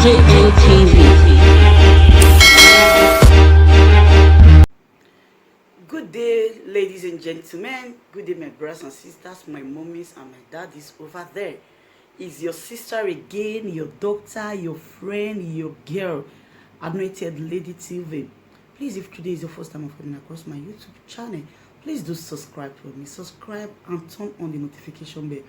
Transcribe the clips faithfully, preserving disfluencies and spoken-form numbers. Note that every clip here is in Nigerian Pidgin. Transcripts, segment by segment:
J N T V. Good day, ladies and gentlemen. Good day, my brothers and sisters, my mommies and my daddies over there. Is your sister again, your doctor, your friend, your girl, Anointed Lady Tilvin. Please, if today is your first time of coming across my YouTube channel, please do subscribe for me. Subscribe and turn on the notification bell.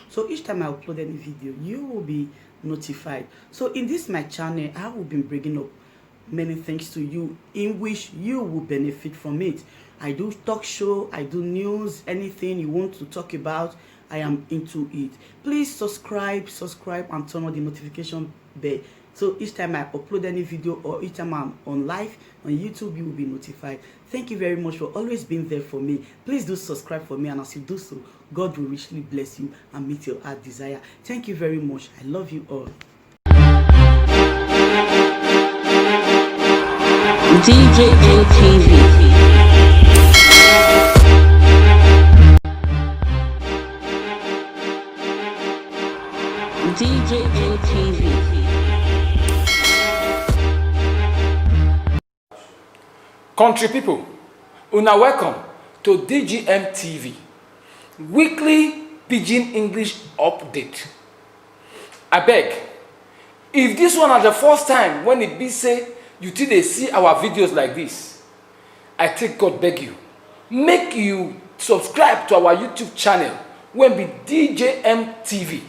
So each time I upload any video, you will be notified. So in this my channel, I will be bringing up many things to you in which you will benefit from it. I do talk show, I do news, anything you want to talk about, I am into it. Please subscribe, subscribe, and turn on the notification bell. So each time I upload any video or each time I'm on live on YouTube, you will be notified. Thank you very much for always being there for me. Please do subscribe for me, and as you do so, God will richly bless you and meet your heart desire. Thank you very much. I love you all. D J N T V. D J N T V. Country people, una welcome to D G M T V weekly Pidgin English update. Abeg, if this one na the first time when e be say you still dey see our videos like this, I take God beg you, make you subscribe to our YouTube channel wey be D J M T V.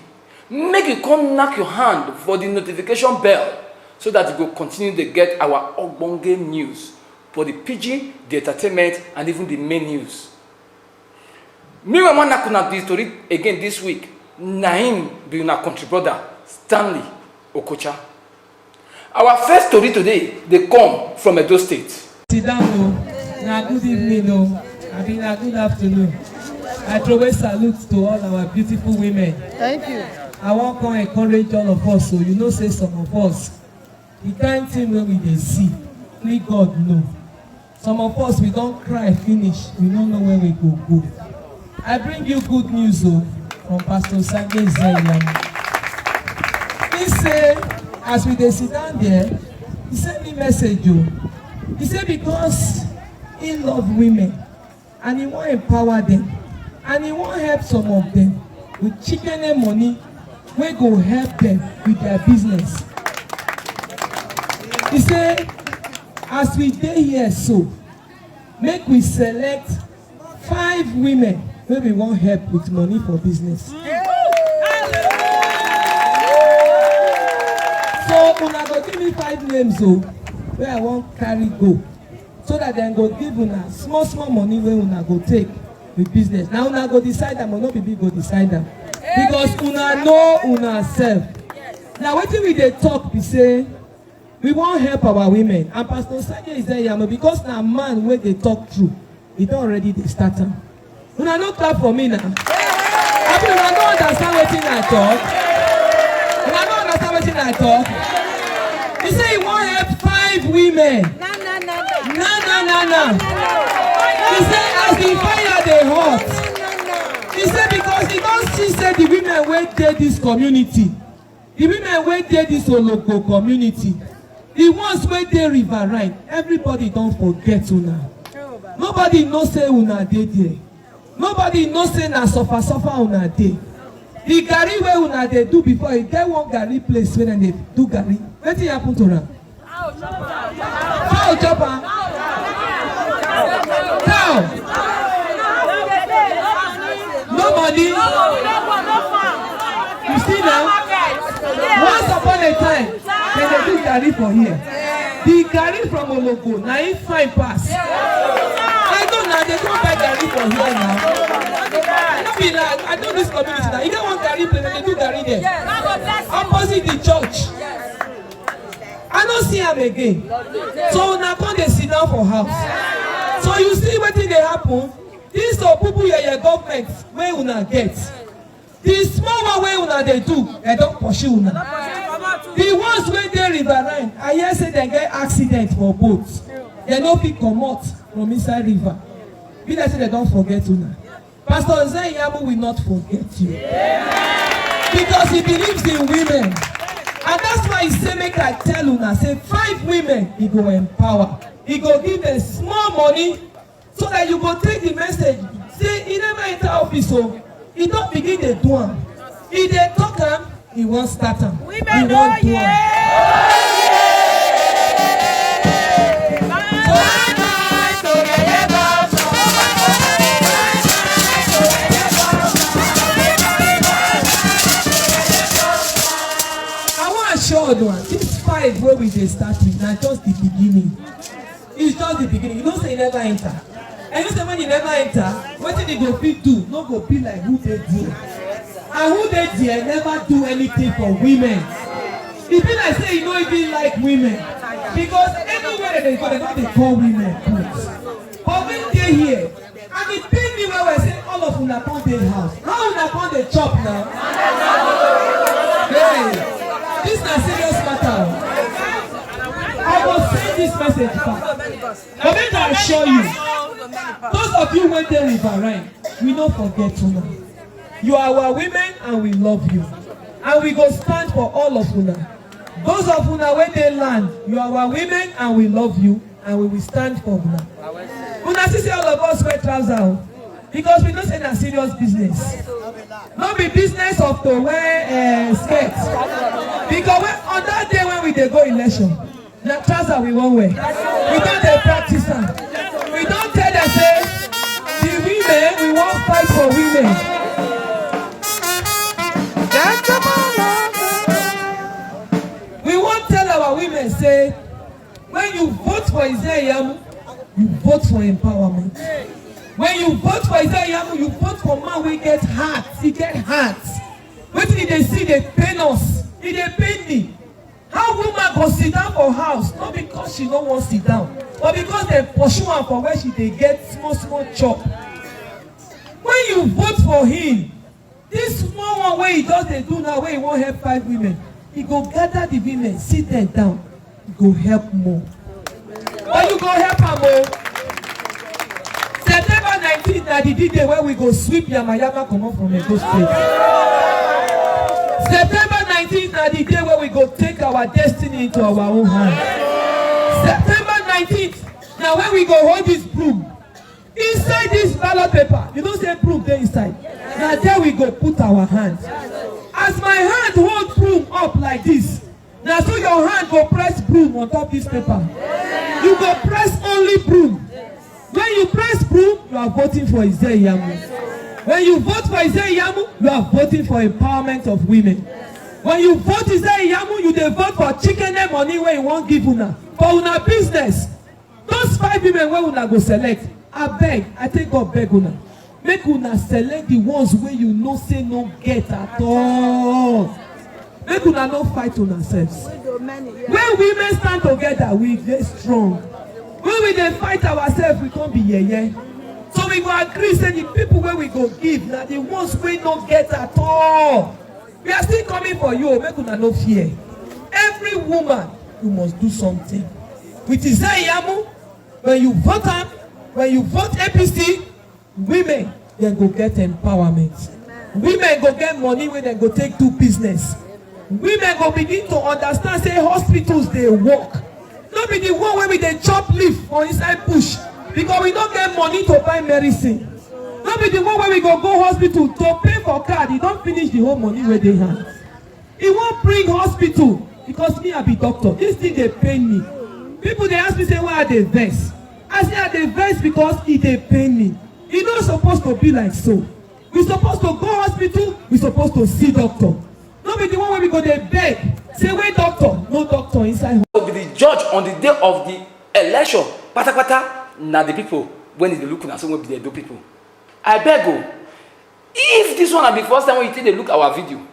Make you come knack your hand for the notification bell so that you go continue dey get our ogbonge news for the pidgin, the entertainment, and even the main news. Me wey wan knack una the tori again this week, na him be una country brother, Stanley Okocha. Our first tori today dey come from Edo State. Sit down o. Na good evening o. Abi na good afternoon. I throw a salute to all our beautiful women. Thank you. I wan come encourage all of us, so you know say some of us, the kind thing wey we dey see, only God know. Some of us, we don cry finish, we no know where we go go. I bring you good news o, from Pastor Sage Zeya. He say, as we dey sit down there, he send me message o. He say because he love women and he wan empower them and he wan help some of them with chikene money wey go help them with their business. He say, as we dey here so, make we select five women wey we wan help with money for business. So una go give me five names o, wey I wan carry go, so that dem go give una small small money wey una go take with business. Na una go decide am o, no be me go decide am, because una know una sef. Na wetin we dey talk be say, we wan help our women, and Pastor Sage Izeyamo, because na man wey dey talk true, he don already dey start am. Una no clap for me na. Abi una no understand wetin I talk? Una no understand wetin I talk? He say he wan help five women. Na na na na. He say as the fire dey hot, he say because he don see say the women wey dey this community, the women wey dey this Oloko community, the ones wey dey Riverine, everybody don forget una. Nobody know say una dey there. Nobody know say na suffer suffer una dey. The garri wey una dey do before, e get one garri place wey dem dey do garri. Wetin happen to am? Fowl chop am. Cow. No money. You see now? Once upon a time, dem dey do garri for here. The garri from Oloko, na him fine pass. I know na, dem come buy garri for here now. No be like, I know this community now. You get one garri place, dem dey do garri there. Opposite the church. I no see am again. So una come dey sit down for house. So you see wetin dey happen? This opupu yeye government wey una get, the small one wey una dey do, dem don pursue una. The ones wey dey Riverine, I hear say dem get accident for boat. Dem no fit comot from inside river. Be like say dem don forget una. Pastor Ozeyamu will not forget you, because he believes in women. And that's why he say make I tell una say five women he go empower. He go give them small money so that you go take the message. Say he never enter office, so he don't begin to do am. He dey talk am, he won't start am. He won't do am. I wan assure una, this five wey we dey start with na just the beginning. It's just the beginning. You know say e never enter. And you say when e never enter, wetin e go fit do no go be like who dey there. And who dey there never do anything for women. E be like say e no even like women. Because anywhere dem dey go, dem no dey call women put. But we dey here, and e pain me well well say all of una come dey house. How una come dey chop now? Hey, this na serious matter o. I go send this message back. But make I assure you, those of you wey dey Riverine, we no forget una. You are our women and we love you. And we go stand for all of una. Those of una wey dey land, you are our women and we love you and we will stand for una. Una see say all of us wear trouser o, because we know say na serious business. No be business of to wear eh, skirt. Because when, on that day when we dey go election, na trouser we wan wear. We don dey practice am. We don tell dem say the women, we wan fight for women. We wan tell our women say when you vote for Izeyamu, you vote for empowerment. When you vote for Izeyamu, you vote for man wey get heart. He get heart. Wetin e dey see dey pain us. E dey pain me. How woman go sit down for house, not because she no wan sit down, but because dem pursue am for where she dey get small small chop. When you vote for him, this small one wey he just dey do now, wey he wan help five women, he go gather the women, sit them down, he go help more. But you go help am o. September nineteenth na the day wey we go sweep yamayama comot from Edo State. September nineteenth na the day wey we go take our destiny into our own hand. September nineteenth na when we go hold this broom. Inside this ballot paper, you know say broom dey inside. Na there we go put our hand. As my hand hold broom up like this, na so your hand go press broom on top this paper. You go press only broom. When you press broom, you are voting for Izeyamu. When you vote for Izeyamu, you are voting for empowerment of women. When you vote Izeyamu, you dey vote for chicken money wey you wan give una for una business. Those five women wey una go select, abeg, I take God beg una, make una select the ones wey you know say no get at all. Make una no fight una selves. When women stand together, we dey strong. When we dey fight ourselves, we come be yeye. So we go agree say the people wey we go give na the ones wey no get at all. We are still coming for you o, make una no fear. Every woman, you must do something. With Izeyamu, when you vote am, when you vote A P C, women dem go get empowerment. Women go get money wey dem go take do business. Women go begin to understand say hospitals dey work. No be the one wey we dey chop leaf for inside bush because we no get money to buy medicine. No be the one wey we go go hospital to pay for card, e don finish the whole money wey dey hand. E wan bring hospital because me I be doctor. This thing dey pain me. People dey ask me say why I dey vex. I say I dey vex because e dey pain me. E no suppose to be like so. We suppose to go hospital, we suppose to see doctor. No be the one wey we go dey beg say wey doctor, no doctor inside. Go be the judge on the day of the election patapata. Na the people wey dey look una so wey be the Edo people. I beg o, if this one na the first time wey you take dey look our video,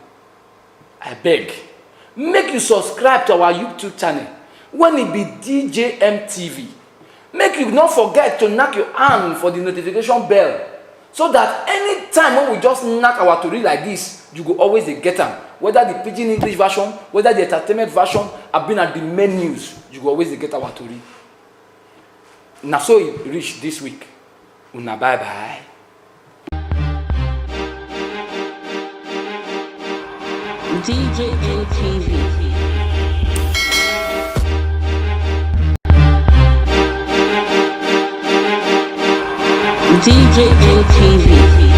I beg, make you subscribe to our YouTube channel wey e be D J M T V. Make you no forget to knack your hand for the notification bell so that anytime wey we just knack our tori like this, you go always dey get am. Whether the pidgin English version, whether the entertainment version, abi na the main news, you go always dey get our tori. Na so e reach this week. Una bye bye. D J M T V. C J N T V.